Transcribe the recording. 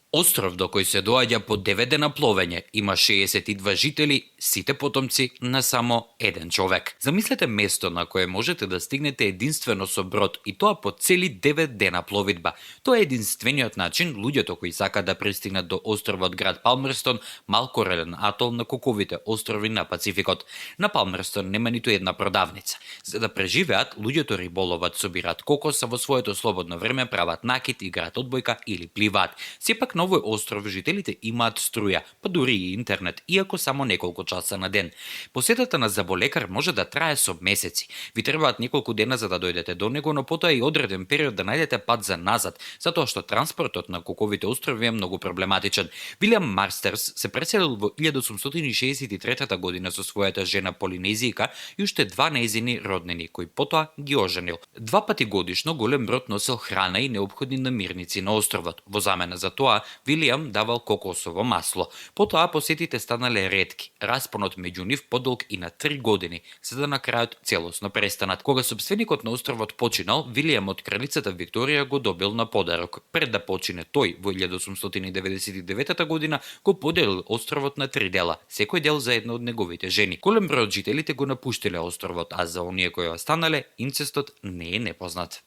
Остров до кој се доаѓа по 9 дена пловење има 62 жители, сите потомци на само еден човек. Замислете место на кое можете да стигнете единствено со брод и тоа по цели 9 дена пловидба. Тоа е единствениот начин луѓето кои сакаат да пристигнат до островот град Палмерстон, мал корален атол на Куковите острови на Пацификот. На Палмерстон нема ниту една продавница. За да преживеат, луѓето риболоват, собираат кокос, а во своето слободно време прават накит, играат одбојка или пливаат. Сепак на овој остров жителите имаат струја, па дури и интернет, иако само неколку часа на ден. Посетата на заболекар може да трае со месеци. Ви требаат неколку дена за да дојдете до него, но потоа и одреден период да најдете пат за назад, затоа што транспортот на Куковите острови е многу проблематичен. Вилијам Марстерс се преселил во 1863 година со својата жена Полинезијка и уште два нејзини роднини, кои потоа ги оженил. Два пати годишно голем брод носел храна и неопходни намирници на островот. Во замена за тоа, Вилијам давал кокосово масло. Потоа посетите станале ретки. Распонот меѓу нив подолг и на 3 години, за да на крајот целосно престанат. Кога собственикот на островот починал, Вилијам од кралицата Викторија го добил на подарок. Пред да почине тој во 1899 година го поделил островот на 3 дела, секој дел за една од неговите жени. Голем број од жителите го напуштиле островот, а за оние кои останале, инцестот не е непознат.